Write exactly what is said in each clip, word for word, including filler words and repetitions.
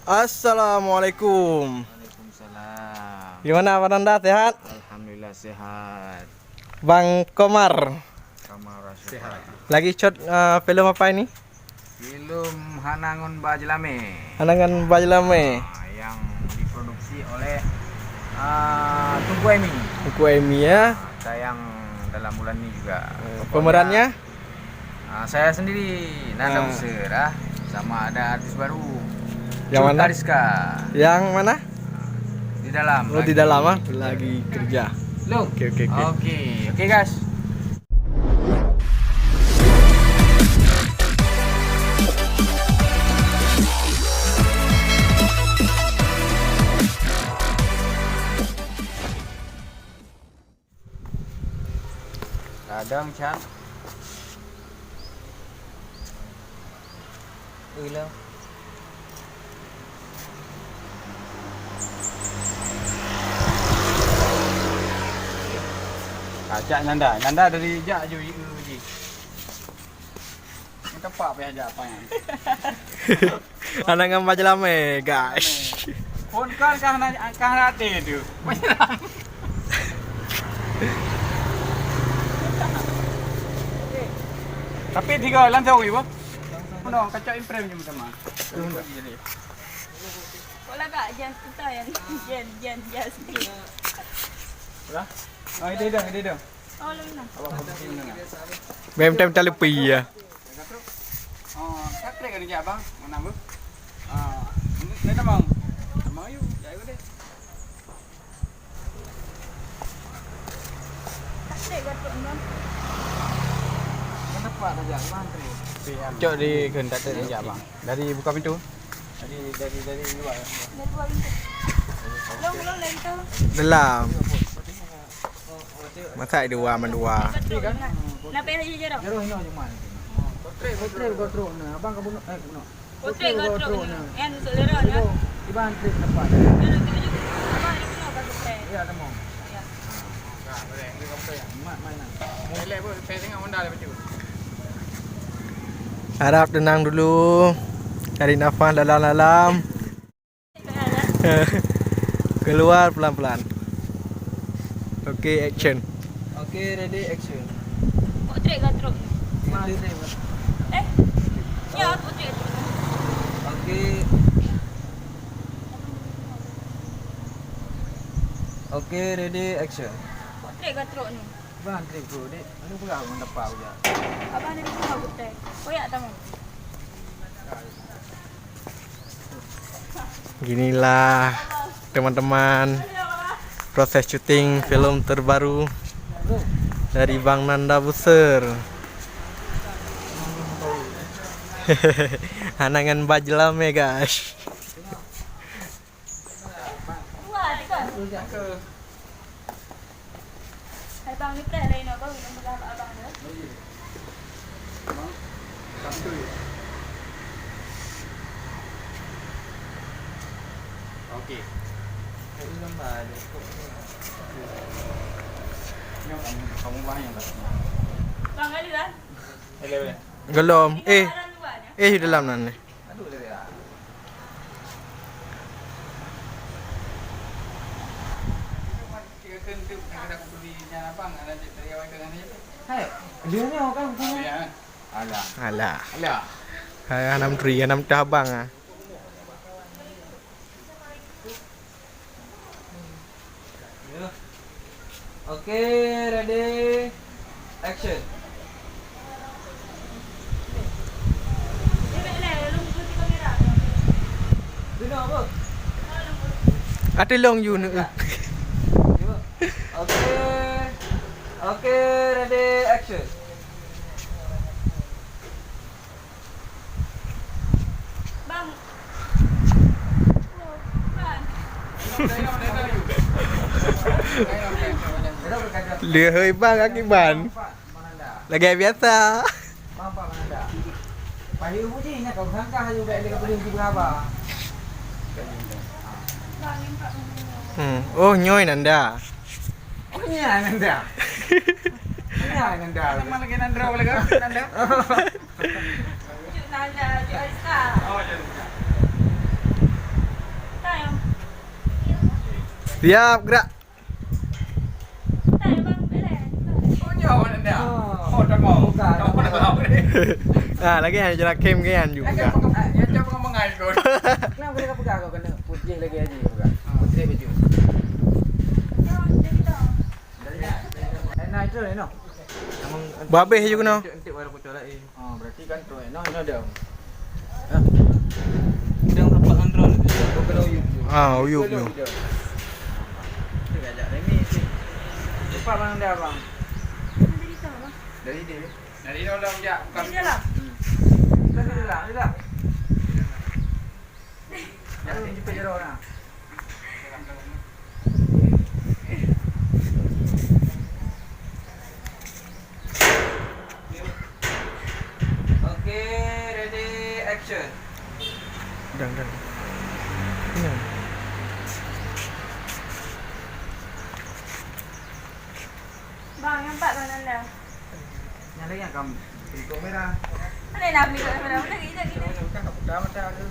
Assalamualaikum. Waalaikumsalam. Gimana, Abang Nanda, sehat? Alhamdulillah, sehat. Bang Komar. Komar sehat. Lagi syot, eh, film apa ini? Film Hana Ngon Ba Jeulame. Hana Ngon Ba Jeulame. Ah, yang diproduksi oleh, ah, Teuku Emi. Teuku Emi, ya. Ah, tayang dalam bulan ini juga. Eh, pokoknya, pemerannya? Ah, saya sendiri, Nanda Buser, ah. Sama ada artis baru. Yang mana? Cut Kariska. Yang mana? Di dalam. Oh, di dalam, ah. Lagi kerja. Lo. Oke, oke, oke. Oke, oke, guys. Kadang, Chan. Ulang. Ajak Nanda. Nanda dari jak ju, ju, ju. Ni tepak payah jak apa nyan. Hana Ngon Ba Jeulame, guys. Phone call kah na, kah rate tu. Tapi tiga langsung ibu. Mana kacau imprem je sama. Kok lagak jan kita yang jan, jan, jan sikit. Lah? Ah, ide dah, ide dah. Oh, lagi lah. Abang posisi mana? Bem tem talepi ya. Oh, siapa yang kerja abang? Mana, Bu? Ah, ini, ini abang. Abang, yuk, jaya deh. Kenapa saja, Bang? Cok di kehendak kerja, Bang. Dari buka pintu. Dari, dari, dari luar. Dari luar pintu. Long, long dari tu. Dalam. Masak dua mandua. Kenapa yang tadi jeruk? Jeruk hino cuma. Kotrek, kotrek, kotrek na. Abang ka bunuh, eh, bunuh. Kotrek, kotrek na. Yang nusuk lera na. Iban trip dapat. Yang nusuk juga. Abang ada bunuh ka kotrek. Ya, temu. Ya. Mak, mana? Elek pun, saya tengok Honda dah baju. Harap tenang dulu. Cari nafas dalam-dalam. Keluar pelan-pelan. Oke, action. Oke, ready, action. Potret ka trok ni. Potret. Eh? Ya, potret ka trok ni. Oke. Oke, ready, action. Potret ka trok ni. Bang, trip tu, dek. Ada pula orang dapat aku je. Abang ni rumah potret. Koyak tamu. Ginilah, teman-teman, proses syuting film terbaru dari Bang Nanda Buser. Hana Ngon Ba Jeulame, guys. Hai bang, ni prank lain abang, yang peugah bak abang tu. Okey. Kamu, kamu banyak lah. Bang, ada kan? Ada, ada. Gelom. Eh. Dalam luar ni. Eh, dalam nan ni. Hai, dia ni orang punya. Alah. Alah. Alah. Hai, hana meuturi, hana meuteuh abang ah. Oke, ready, action. Ateuh long you ni. Oke. Oke, ready, action. Bang. Bang. Leuhoi bang akiban. Lagèe biasa. Hmm. Oh, nyoe Nanda. Oh, nyoe Nanda. Nyoe Nanda. Nama lagi Nanda, lagi Nanda? Cut Nanda, Cut Arista. Oh, Cut Arista. Siap, gerak. Oh, nyoe mana dia? Oh, tak mau. Bukan, tak mau. Ah, lagi hanya jalan kem ke kan juga. Ya, coba ngomong aja kau. Kenapa kau pegang kau kena putih lagi aja kau pegang? Putih baju. Nah, itu, no. Babeh je kena. Entik, entik baru aku colak, eh. Ah, berarti kan tu, eh. No, no, dah. Ah. Udah rapat ngon drone. Kau kena uyup je. Ah, uyup je. Kita ajak Remy je. Cepat bang, dah, bang. Dari dia. Dari dia dah, dah. Bukan. Dari dalam. Hmm. Dari dalam, dari dalam. Jangan jumpa jero nah. Okay, ready, action. Dang, dang. Ini. Bang, nampak bang Nanda? Nyalakan kam pintu merah. Mana nak pintu merah? Mana kita, kita? Bukan, bukan mata ada.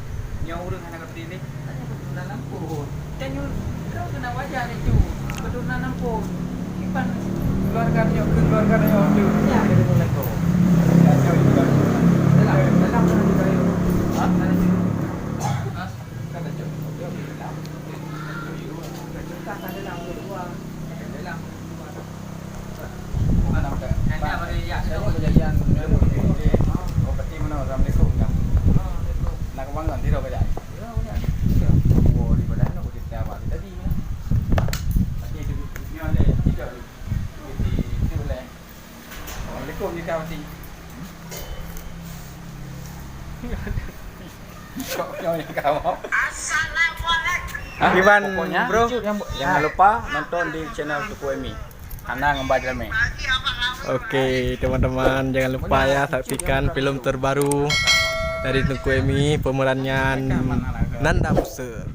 Nyawa urang hana kata ini. Hanya keturunan lampun. Kan nyu, kau kena wajar ni tu. Keturunan lampun. Ipan keluarga nyo, keluarga nyo tu. Ya, keturunan kau. Ya, jauh juga. Dalam, dalam pun ada kayu. Ha? Ada kayu. Ha? Kan ada jauh. Jauh dalam. Jauh. Jauh tak ada dalam tu. Dalam. Assalamualaikum. Iban, pokoknya, bro. Jangan lupa nonton di channel Teuku Emi. Hana ngon Bah Jalmi. Oke, teman-teman, jangan lupa ya, saksikan film terbaru dari Teuku Emi, pemerannya Nanda Musa.